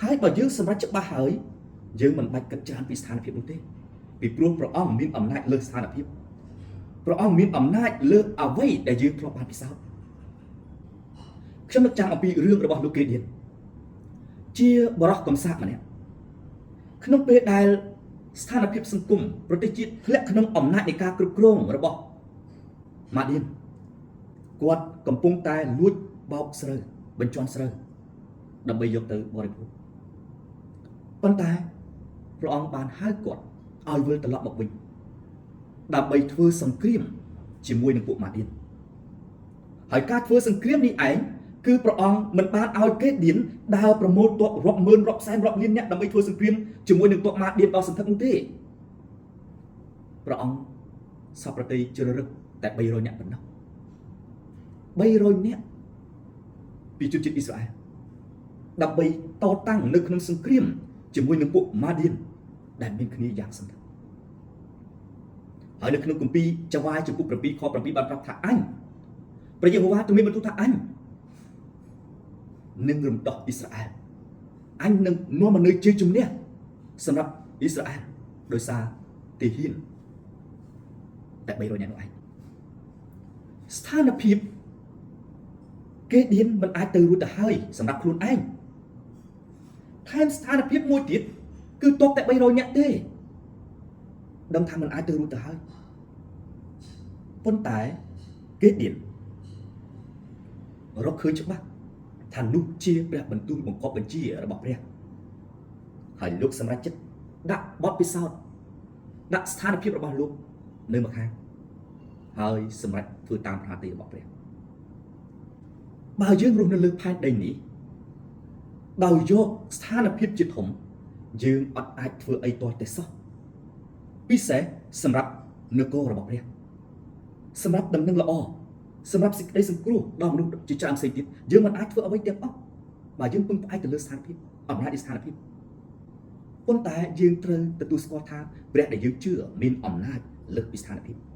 ហើយបើយើងសម្រេចច្បាស់ហើយយើងមិនបាច់គិតច្រើនពីស្ថានភាពនោះទេពីព្រោះព្រះអង្គមានអំណាចលើស្ថានភាពព្រះអង្គមានអំណាចលើអ្វីដែលយើងធ្លាប់បានពិសោធន៍ខ្ញុំនឹកចាំអំពីរឿងរបស់លោកកេឌៀនជាបរិះកំសាកម្នាក់ក្នុងពេលដែលស្ថានភាពសង្គមប្រទេសជាតិធ្លាក់ក្នុងអំណាចនៃការគ្រប់គ្រងរបស់ម៉ាឌៀនគាត់កំពុងតែលួចបោកស្រូវបញ្ជាន់ស្រូវដើម្បីយកទៅបរិភោគប៉ុន្តែព្រះអង្គបានហៅគាត់ឲ្យវិលត្រឡប់មកវិញដើម្បីធ្វើសង្គ្រាមជាមួយនឹងពួកម៉ាឌៀនហើយការធ្វើសង្គ្រាមនេះឯងគឺព្រះអង្គមិនបានឲ្យកេឌៀនដើរប្រមូលទ័ពរាប់ម៉ឺនរាប់សែនរាប់លានអ្នកដើម្បីធ្វើសង្គ្រាមជាមួយនឹងទ័ពម៉ាឌៀនដ៏សន្ធឹកនោះទេព្រះអង្គសពប្រតិជ្រើសរើសតែ300នាក់ប៉ុណ្ណោះ300នាក់ពីជនជាតិអ៊ីស្រាអែលដើម្បីតតាំងនៅក្នុងសង្គ្រាមជាមួយនឹងពួកម៉ាឌៀនដែលមានគ្នាយ៉ាងសន្ធឹកហើយនៅក្នុងគម្ពីរចវាយចំពុក7ខ7បានប្រាប់ថាអញព្រះយេហូវ៉ាទ្រង់មានបន្ទូលថាអញនឹងរំដោះអ៊ីស្រាអែលអញនឹងនាំមកនូវជ័យជំនះសម្រាប់អ៊ីស្រាអែលដោយសារទាហានតែ300នាក់នោះឯងស្ថានភាពគេឌៀនមិនអាចទៅរួចទៅហើយសម្រាប់ខ្លួនឯងថែមស្ថានភាពមួយទៀតគឺតបតែ300នាក់ទេដឹងថាមិនអាចទៅរួចទៅហើយប៉ុន្តែគេឌៀនរកឃើញច្បាស់ថានោះជាព្រះបន្ទូលបង្គាប់បញ្ជារបស់ព្រះហើយលោកសម្រេចចិត្តដាក់បទពិសោធន៍ដាក់ស្ថានភាពរបស់លោកនៅម្ខាងហើយសម្រេចធ្វើតាមព្រះហឫទ័យរបស់ព្រះបើយើងរស់នៅលើផែនដីនេះដោយយកស្ថានភាពជាធំយើងអត់អាចធ្វើអីទាល់តែសោះពិសេសសម្រាប់នគររបស់ព្រះសម្រាប់ដំណឹងល្អសម្រាប់សេចក្តីសង្គ្រោះដល់មនុស្សជាច្រើនផ្សេងទៀតយើងមិនអាចធ្វើអ្វីទាំងអស់បើយើងពឹងផ្អែកទៅលើស្ថានភាពអំណាចនៃស្ថានភាពប៉ុន្តែយើងត្រូវទទួលស្គាល់ថាព្រះដែលយើងជឿមានអំណាចលើសពីស្ថានភាព។